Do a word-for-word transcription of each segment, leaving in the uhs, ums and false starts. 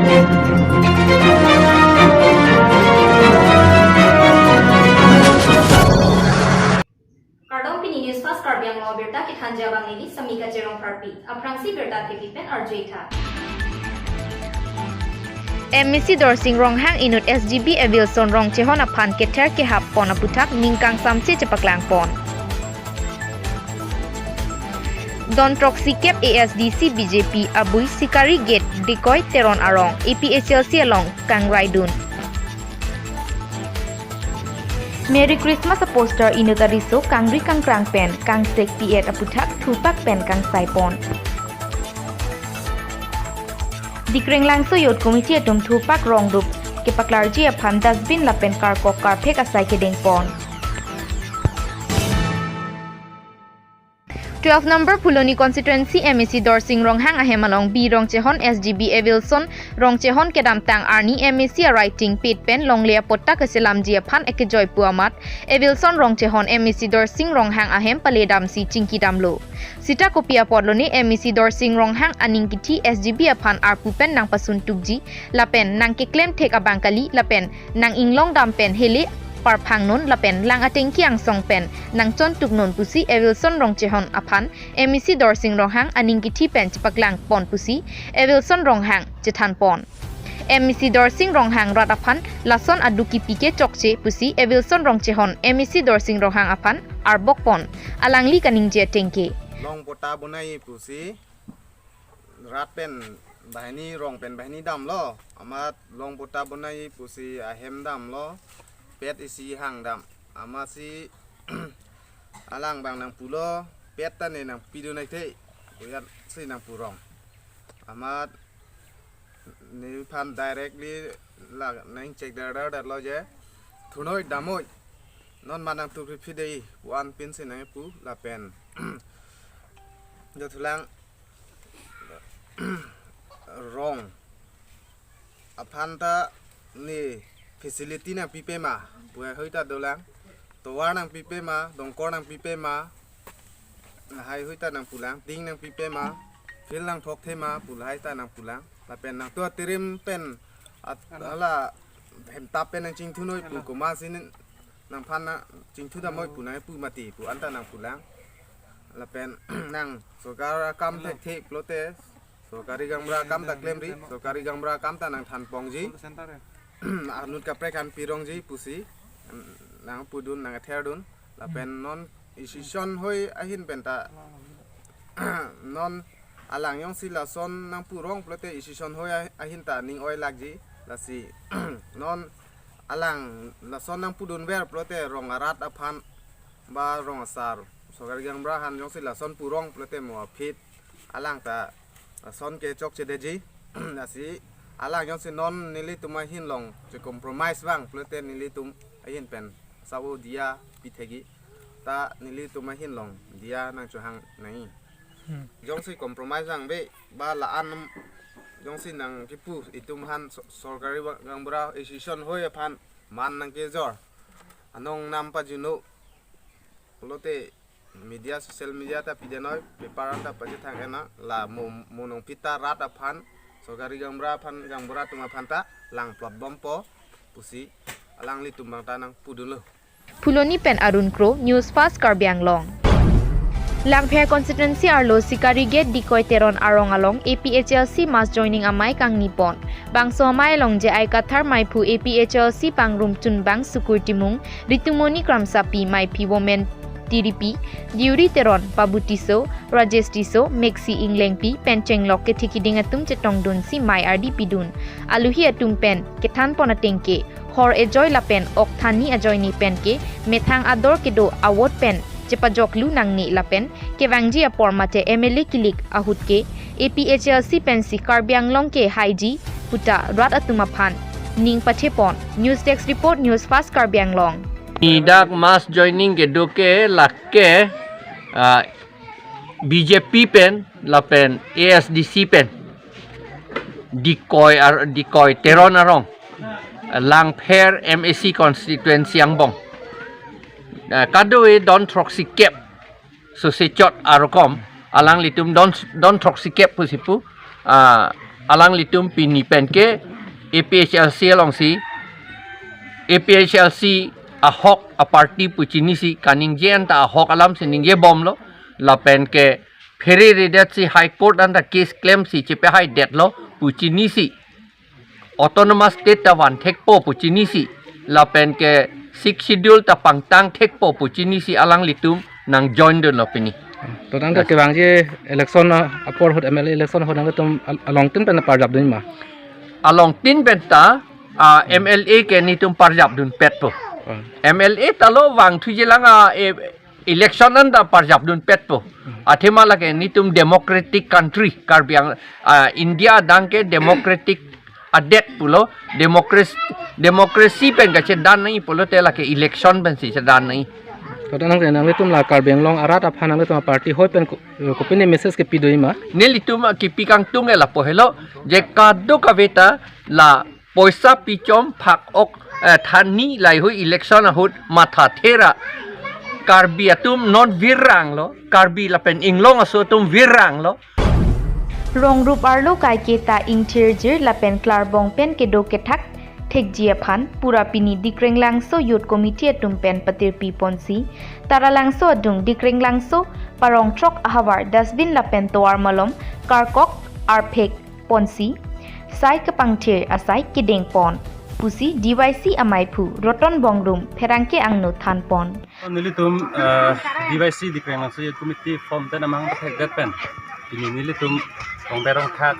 Kardom, pini News Fast Karbi Anglong abirta kethanji abang neli Samika Cherong Parpi. Aphrangsi birta thepi pen arju-ik tha. M A C Dorsing Ronghang inut S G B Evilson Rongchehon aphan kether kehap pon aputhak ningkang samse chepaklang pon. Don throksi kep A S D C B J P abui Sikari Gate Dikoi Teron arong A P H L C along kangraidun. Merry Christmas aposter inut ariso kangri kangkrang pen kangsek pi-et aputhak thupak pen kangsai pon. Dikrenglangso Youth Committee atum thupak rong rup kepaklarji aphan dustbin lapen karkok karphek asai kedeng pon. Twelve number Phuloni constituency M A C Dorsing Ronghang ahem along B Rongchehon S G B Evilson Rongchehon kedamtang arni M A C a writing pit pen longle apotta keselamji aphan ekejoi pu amat Evilson Rongchehon M A C Dorsing Ronghang ahem paledamsi chingki damlo. Sita kopi apotlo ne M A C Dorsing Ronghang aning kithi S G B aphan arpu pen nangpasun tukji lapen nangkeklem thek abang kali lapen nang inglong dam pen hele parphang non lapen lang atengki angsong pen nangchon tuk non pusi Evilson Rongchehon aphan M A C Dorsing Ronghang aning kithi pen chepaklang pon pusi Evilson Ronghang chethan pon. M A C Dorsing Ronghang rat aphan lason aduk kipi ke chokche pusi Evilson Rongchehon M A C Dorsing Ronghang aphan arbok pon. Alangli kaningje atengke. Long patta bonai pusi rat pen banghini, rong pen banghini damlo, amat long patta bonai pusi ahem damlo, pet isi hang dam. Amatsi alang abang nangpulo, pet ta ne nangpidun nai the, kuyat si nangpu rong. Amat nephan directly la nang check dar dar dar lo je, thunoi damoi, non ma nangtukriphi dei pu an pinsi nangpu lapen jothulang rong aphan ta ne facility nangpipe ma pu ahoi ta dolang, tovar nangpipe ma, dongkor nangpipe ma, lahai hui ta nangpulang, ding nangpipe ma, field nangthokthe ma pu lahai ta nangpulang. Lapen nangtum atirim pen at-, hala hemtap pen nangchingthunoi pu komatsi nangphan nangchingthu damoi pu nangpu mati pu anta nangpulang. Lapen nang sorkar akam thekthe pulote, sorkari gaonbura akam ta klemri, sorkari gaonbura akam ta nangthan pongji, anut kaprek an pirongji pusi nangpudun, nangtherdun. Lapen non isi son hoi ahin pen ta non alang jongsi lason nangpu rong pulote isi son hoi ah-, ahin ta ning oi lakji. Lasi non alang lason nangpudun ver pulote rong arat aphan ba rong asar, sorkari gaonbura aphan jongsi lason pu rong pulote mo aphi alang ta lason ke chokche detji. Lasi alang jongsi non nelitum ahin along che compromise vang pulote nelitum ahin pen sabo diya pithegi ta nelitum ahin along diya nangchohang nangji. Hmm. Jongsi compromise vangve ba la-an jongsi nangkipu itum aphan so-, sorkari ba-, gaonbura isi son hoi aphan man nangkejor, anong nam pajuno pulote media, social media ta pidenoi, paper anta pachethang ena, la mo, mo nangpi ta rat aphan, sorkari gaonbura aphan, gaonbura atum aphan ta langplot bompo pusi alanglitum abang ta nangpudunlo. Phuloni pen Arun Kro, News Fast Karbi Anglong. Langpher constituency arlo Sikari Gate Dikoi Teron arong along A P H L C mass joining amei kangni pon. Bangso amei along J I Kathar meiphu A P H L C pangrum chunbang Sukur Timung, Ritumoni Kramsapi, meiphi Women Tiripi, Diuri Teron, Babu Tisso, Rajesh Tisso, Meksi Inglengpi pen chenglok kethe kiding atum chetongdunsi mei ardi pidun. Aluhi atum pen kethan pon atengke, hor ejoi lapen ok thani ajoine pen ke methang ador kedo a-vote pen chepajoklu nangne lapen kevangji apor mate M L A kilik ahut ke A P H L C pensi Karbi Anglong ke haiji puta rat atum aphan ning pathe pon. News Desk Report, News Fast Karbi Anglong. Ni dak mass joining kedo ke lake, ah, B J P pen lapen A S D C pen Dikoi ar-, Dikoi Teron arong, Langpher M A C constituency angbong. Ah, kadokave don throksi kep sose chot arokom, alanglitum don, don throksi kep pusi pu, ah, Alanglitum pini pen ke A P H L C alongsi, A P H L C ahok a-party pu chinisi kaningje anta ahok alamsi ningjebomlo, lapen ke phereredetsi High Court anta case klemsi chepahaidetlo pu chinisi, Autonomous State ta vanthekpo pu chinisi, lapen ke Sixth Schedule ta pangtangthekpo pu chinisi alanglitum nangjoindunlo pini. To nang Yes. kevangji election, ah, apor ahut M L A election ahut nangtum al-, alongtin pen parjapdun ma? Alongtin pen ta, ah, M L A ke netum parjapdunpetpo. Oh. M L A ta lo vangthuji lang, ah, eh, election anta parjapdunpetpo. Athema lake netum democratic country, Karbi Ang-, ah, India adang ke democratic adet pulo, democracy, democracy pen kachedan nangji pulote lake election pensi chedan nangji. To nang, nanglitum la Karbi Anglong arat aphan nanglitum party ahoi pen ko-, kopine message kepidun ma? Nelitum kipi kangtung ke lapu helo, je kadokave ta la poisa pichom phak-ok, eh, thani laheihui election ahut mathathe ra Karbi atum non viranglo, Karbi lapen inglong aso atum viranglo. Rongrup arlo kaike ta ingthirjir lapen klarbong pen kedo kethak thekji aphan pura pini Dikrenglangso Youth Committee atum pen patirpi ponsi, Taralangso adung Dikrenglangso parong throk ahavar dustbin lapen tovar malom karkok arphek ponsi, sai kepangthir asai kedeng pon pusi D Y C amaiphu Roton Bonglum pherangke angno than pon. Nelitum, eh, D Y C Dikrenglangso Youth Committee form ten amang pathekdet pen pini nelitum rongber rongthak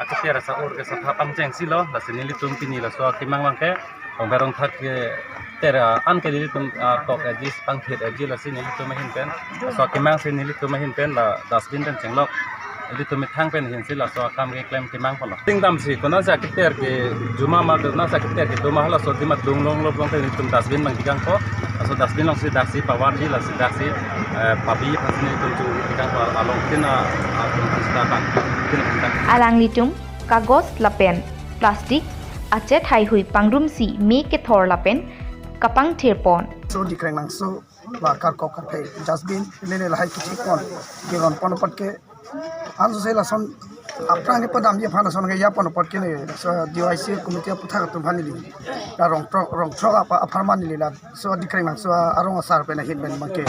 aketer asa ur ke sapha pangchengsi lo, lasi nelitum pini laso akemang abang ke rongber rongthak keter, ah, an ke nelitum, ah, tok eji pangthir eji, lasi nelitum ahin pen laso akemang si nelitum ahin pen la dustbin pen chenglok nelitum methang pen ahin si laso akam keklem kemang ponlo. Tingdamsi konatsi aketer ke juma ma, konatsi aketer kedo ma, laso adim adung longlop along te nelitum dustbin abang kekangpo. Laso dustbin alongsi daksi pavarji, lasi daksi, eh, pabi aphansi nelitum chunri kekangpo, alongtin a, atum aphan sita abang. Tin abang. Alanglitum kagos lapen plastic achet haihui pangrumsi me kethor lapen kapangthir pon. So Dikrenglangso la karkok karphek dustbin lele lahai kichik pon, kiron pon apot ke, anso se lason aphrang ni padamji aphan lason ke ya pon apot ke ne, so D Y C committee aputhak atum aphan neli la rong throk, rong throk apa apharman neli la, so Dikrenglangso arong asar pen ahin pen abang ke,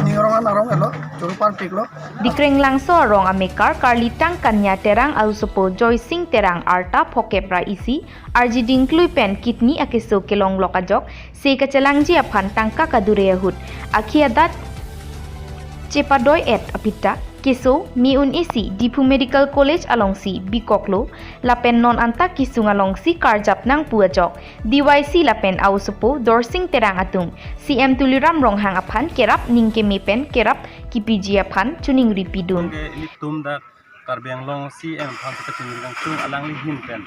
ini arong an arong elo, choro parpiklo. Dikrenglangso arong amekar Karlitang Kanya Terang aosopo Joysing Terang arta phokep ra isi arji dingklui pen kidney akeso kelonglok ajok se kachelangji aphan tangka kadure ahut akhi adat chepadoi-et apita keso me un-e si Diphu Medical College alongsi bikoklo, lapen non anta kesung alongsi karjap nangpu ajok D Y C lapen aosopo Dorsing Terang atum C M Tuliram Ronghang aphan kerap ning keme pen kerap kipiji aphan choningri pidun. Ke ilitum dak Karbi Anglong C M aphan sita chingri kangtung alangli ahin pen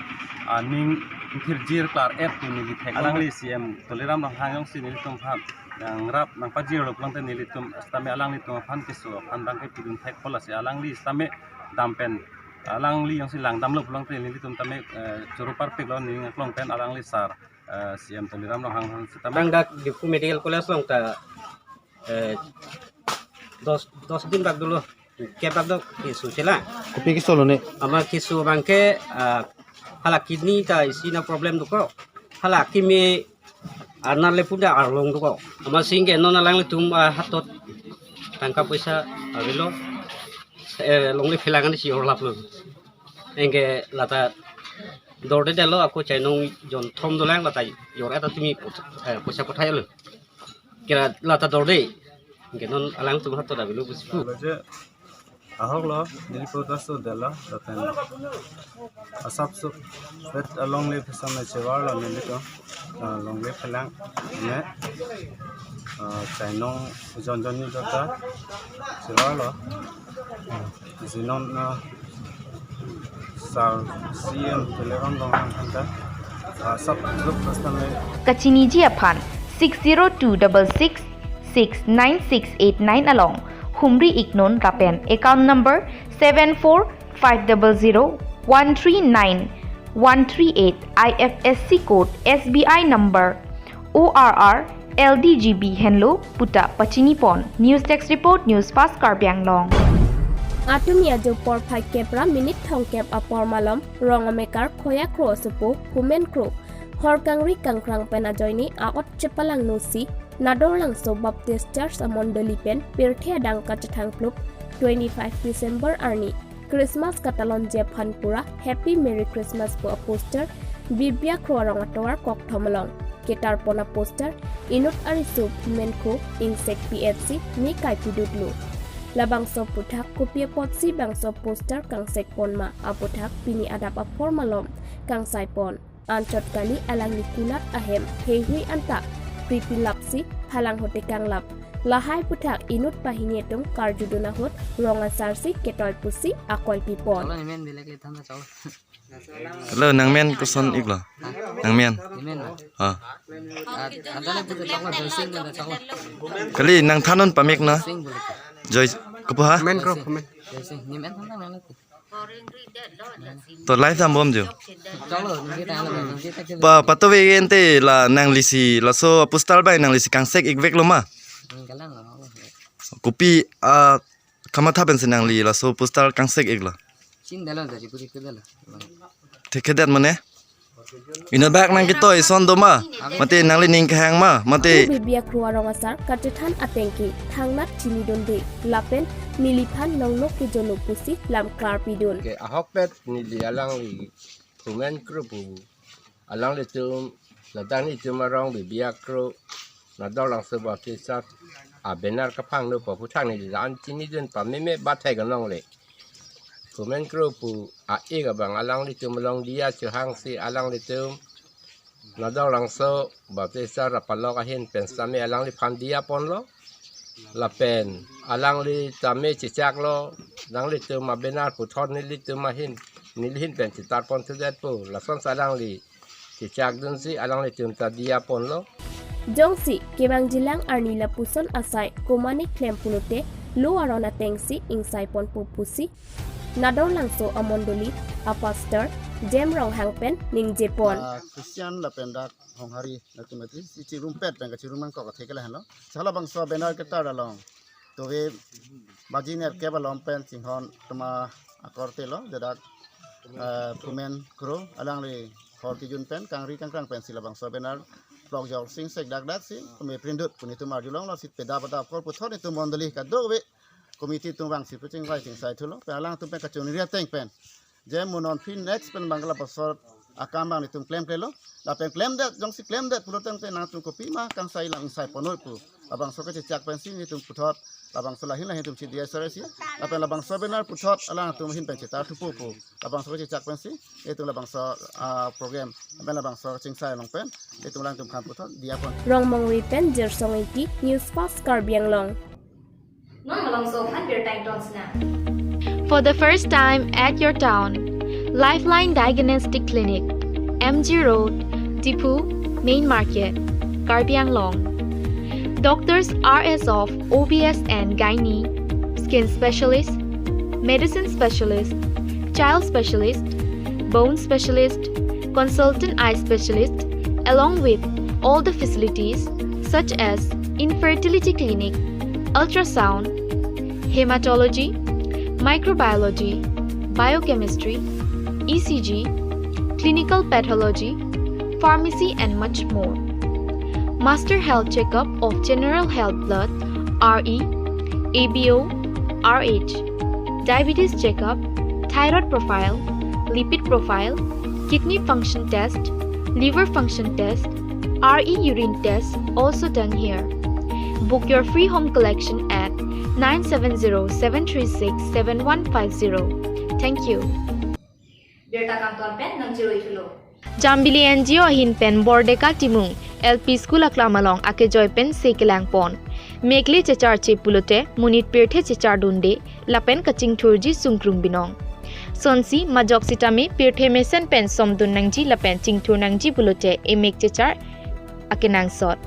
aning ingthirjir klar-et pu neli thek. Alangli C M Tuliram Ronghang jongsi nelitum aphan nangrap nangpajirlo pulote nelitum sitame alanglitum aphan keso aphan abang ke pidun thekpo, lasi alangli sitame dam pen alangli jongsi langdamlo pulote nelitum tame, eh, choro parpiklo ning aklong pen alangli sar, eh, C M Tuliram Ronghang aphan sitame. Bang dak Diphu Medical College along ta, eh, dos, dos din bak dolo. Kebak do keso chela. Kopi keso lo ne? Ama keso abang ke, ah, hala kidney ta isi na problem dokok. Hala keme arnar le punda arlong dokok. Amatsi ke non alanglitum, ah, hatot tangka poisa avelo. Eh, longle phelang ansi orlaplo. Anke lata dorde detlo, ako chainong jonthom dolang, lata jor-et ta tumi pot-, eh, poisa pothai lo. Kera lata dorde. Anke non alangtum hatot avelo pusi pu. Lo je ahok lo, neli pu ta so detlo, lapen asap so pet alongle phelang ne chevarlo nelitum, ah, longle phelang ne, ah, chainong jon jon ni jota chevarlo. Jinon, ah, sar C M Tuliram Ronghang aphan ta, ah, asap group personal. Kachiniji aphan six zero two double six six nine six eight nine along humri iknon lapen account number seven four five double zero one three nine one three eight, I F S C code, S B I number O R R L D G B henlo puta pachini pon. News Desk Report, News Fast Karbi Anglong. Atumi ajo porphai kep ra minute thomkep apor malom, rong amekar Khoya Kro asopo Phumen Kro, Hor Kangri Kangkrang pen ajoine a-ot chepalangno si, Nadorlangso Baptist Church amondoli pen pirthe adang kachethang plup twenty-five December arni Christmas katalonji aphan pura Happy Merry Christmas pu aposter Bibia Kro arong atovar kokthom along ketarpon aposter inut ariso Phumen Kro ingsek P H C me kaipidutlo. Labangso aphuthak kopi apotsi bangso poster kangsekpon ma aphuthak pini adap apor malom kangsaipon. Anchot kali, alangli kulat ahem heihui anta pripilap si phalang hote kanglap. Lahai aphuthak inut pahini atum karjudun ahut rong asar si ketoi pusi akoi pipon. Chalo, nemen bilek le than ta chalo. Hello, nangmen koson iklo? Nangmen? Nemen na? Ah. Ah, anta le putu chaklo, Joy Singh putu chaklo. Kali, nangthan non pamek na? Singh putu. Joy, kopi ha? Phumen Kro, Phumen. Joy Singh, nemen than than na le. To live tham bomjo. Chalo, nungke tang le, nungke tang le. Pa, patovi ente la nanglisi, laso aposter bai nanglisi kangsek ikveklo ma? Hmm, kalang lo. Kopi, ah, kamatha pensi nangli laso poster kangsek iklo? Chin dalo, dari puri ke dalo. Thekedet mane? Inut bak nangketoi ason do ma? Mate nangli ning kehang ma? Mate. Bibia Kro arong asar kachethan ateng ke thangnat chinidunde lapen neliphan nongnok kejolo pusi lam klarpidun. Ke ahokpet neli alangli Phumen Kro pu alanglitum, ladak netum arong Bibia Kro, Nadorlangso Baptist Church a-banner kaphangno pu aphuthak neli la-an chinidun pameme bathek anong le. Phumen Kro pu a-ik abang alanglitum along diya chehang si alanglitum Nadorlangso Baptist Church rapalok ahin pen sitame alangliphan diyaponlo. Lapen alangli tame chechaklo, alanglitum a-banner puthot nelitum ahin, neli ahin pen chetarpon thudet pu. Lason si alangli chechakdunsi alanglitum ta diyaponlo. Jongsi kevangjilang arni lapuson asai komane klem pulote lo aron atengsi ingsaiponpo pusi Nadorlangso amondoli aposter Jem Ronghang pen ningjepon. Ah, Christian lapen dak Honghari latum ati si chirumpet pen kachirum nangkok athe ke lahenlo. Chala bangso banner ketar along tove baji nerkep along pen chinghon atum akorte lo, ladak, eh, Phumen Kro alangli Hor Kijun pen Kangri Kangkrang pensi labangso banner plok jor sing sek dak dak si kami prindut pu netum arjulonglo, si peda pada apor puthot netum mondoli kadokave committee atum vangsi pu chingvai chingsai thulo, pen alangtum pen kachonri ateng pen je mo non phi next pen bang labangso akam bang netum klemklelo. Lapen klemdet, jongsi klemdet pulo tangte nangtum kopima kangsai lang ingsaiponoi pu labangso kachechak pensi netum puthot labangso lahin lahin atum si diya sore si. Lapen labangso banner puthot alangtum ahin pen chetar thupo pu labangso kachechak pensi netum labangso, ah, program lapen labangso chingsai along pen netum alangtum aphan puthot diyapon. Rongmongri pen Jersong Ingti, News Fast Karbi Anglong. Non malongso aphan birta ingtonsnang. For the first time at your town, Lifeline Diagnostic Clinic, M G Road, Diphu, Main Market, Karbi Anglong. Doctors are as of O B S and Gynae, skin specialist, medicine specialist, child specialist, bone specialist, consultant eye specialist, along with all the facilities such as infertility clinic, ultrasound, hematology, microbiology, biochemistry, E C G, clinical pathology, pharmacy and much more. Master health checkup of general health blood, R E, A B O, R H, diabetes checkup, thyroid profile, lipid profile, kidney function test, liver function test, R E urine test also done here. Book your free home collection at nine seven zero seven three six seven one five zero. Thank you. Birta kangton pen nangchiroi thulo. Jambili N G O ahin pen Bordeka Timung L P School aklam along akejoi pensi kelangpon. Mekle checharche pulote monit pirthe chechardunde lapen kachingthurji sungkrung binong. Sonsi majok sitame pirthe mesen pen somdun nangji lapen chingthur nangji pulote emek chechar akenangsot.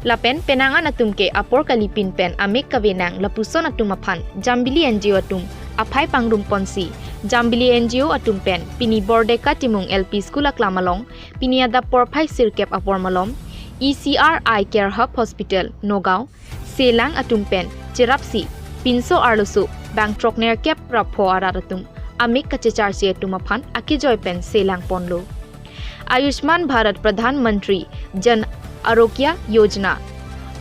Lapen penang an atum ke apor kalipin pen amek kavenang lapuson atum aphan Jambili N G O atum aphai pangrumponsi, Jambili N G O atum pen pini Bordeka Timung L P School aklam along pini adap porphai sirkep apor malom E C R Eye Care Hub Hospital, Nagaon, selang atum pen cherapsi pinso arloso bang throknerkep ra pho arat atum amik kachecharche atum aphan akejoi pen selang ponlo. Ayushman Bharat Pradhan Mantri Jan Arogya Yojana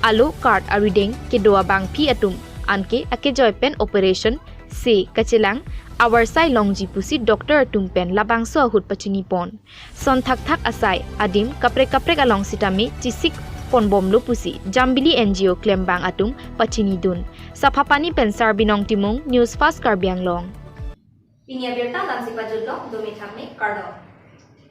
alo card arideng kedo abangphi atum anke akejoi pen operation se kachelang avarsai longji pusi doctor atum pen labangso ahut pachini pon. Son thakthak asai adim kaprek kaprek along sitame chisik ponbomlo pusi Jambili N G O klembang atum pachini dun. Saphapani pen Sarbinong Timung, News Fast Karbi Anglong. Pini abirta la-ansi pajutlo, dome thakme, kardom.